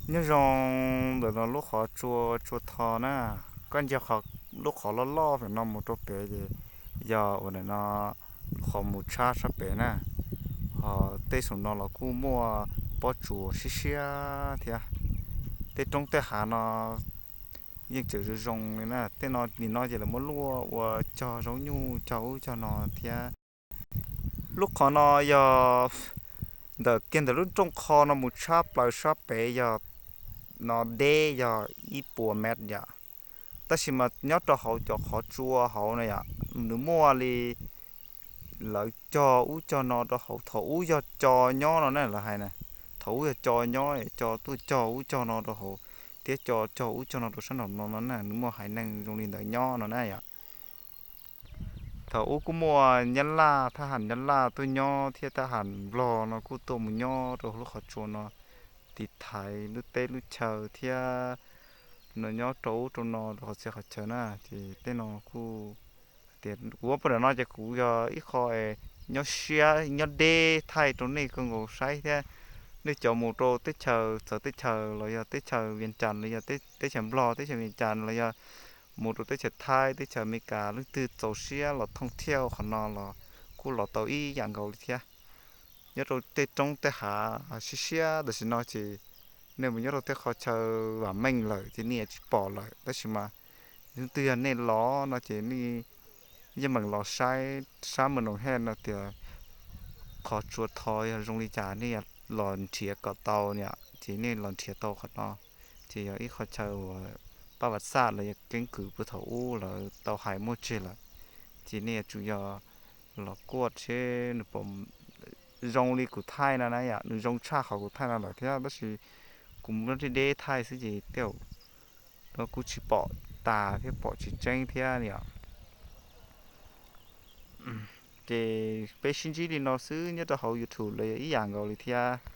Nyob zoo, ntawm no lub qhov tsua Tsua Tho na, koj ntsia lub qhov loj loj pem no mus rau pem ces yog uas ntawm no lub qhov mus tshab sab pem na. Ho tej saum no los kuj muaj pob tsuas siab siab thiab. Tej roob tej hav no yeej tseem zoo zoo li na. Tej no nim no ces lawv muab luaj ua cog zaub nyuj cog ub cog no thiab. Lub qhov no yog ntawm kiag ntawm lub rooj qho no mus tshab plaws sab pem yog no deb yog ib puas mev yom. Tab sis mas nyob rau hauv cov qhov tsua hauv no yom, nws muaj li lawv cog ub cog no rau hauv. Thaum ub yog co nyob no na, lawv hais na, thaum ub yog co nyob, co tuaj cog ub cog no rau hauv thiab co cog ub cog no rau sab nraum no no na, nws muaj haiv neeg zoo li ntawd nyob no na yom. Thaum ub kuj muaj Nyab Laj, thab ham Nyab Laj tuaj nyob thiab thab ham Nplog no kuj tuaj mus nyob rau lub qhov tsua no, tiv thaiv lub teb lub chaw thiab no nyob rau ub rau no rau qhov txhia qhov chaw na. Ces tej no kuj hais tias kuv ua poj niam no ces kuv yog ib qho nyob siab nyob deb thaij rau nej kawg nkaus saib thiab. Nej cov mus rau teb chaws txawv teb chaws los yog teb chaws Vias Cas los yog teb chaws Nplog teb chaws Vias Cas los yog mus rau teb chaws Thaib teb chaws Amelikas leej twg txaus siab los thooj thiaj qhov no los kuj los tau ib yam nkaus li thiab. Nyob rau tej roob tej hav siab siab tam sim no ces nej mus nyob rau tej qhov chaw vam meej lawm ces nej yuav tsis pom lawm, tab sis mas leej twg yog nej los no ces nej yeej meem los saib sab Mws Noom Hej no tias qhov Tsua Tho yog zoo li cas nej los nrhiav kom tau na. Ces nej los nrhiav tau qhov no ces yog ib qho chaw uas pab vam xaj los yog keeb kwm puag thaum ub lawv tau hais muaj tseg lawm. Ces nej yuav tsum yog los kuaj seb nws puas zoo li kuv thaij no na yom. Nws zoo tshaj qhov kuv thaij no lawm thiab tab sis kuv muab deb deb thaij xwb ces tej zaum no kuj tsis pom tas thiab pom tsis tseeb thiab yom. Ces peb sib ntsib li no xwb nyob rau hauv YouTube los yog ib yam nkaus li thiab.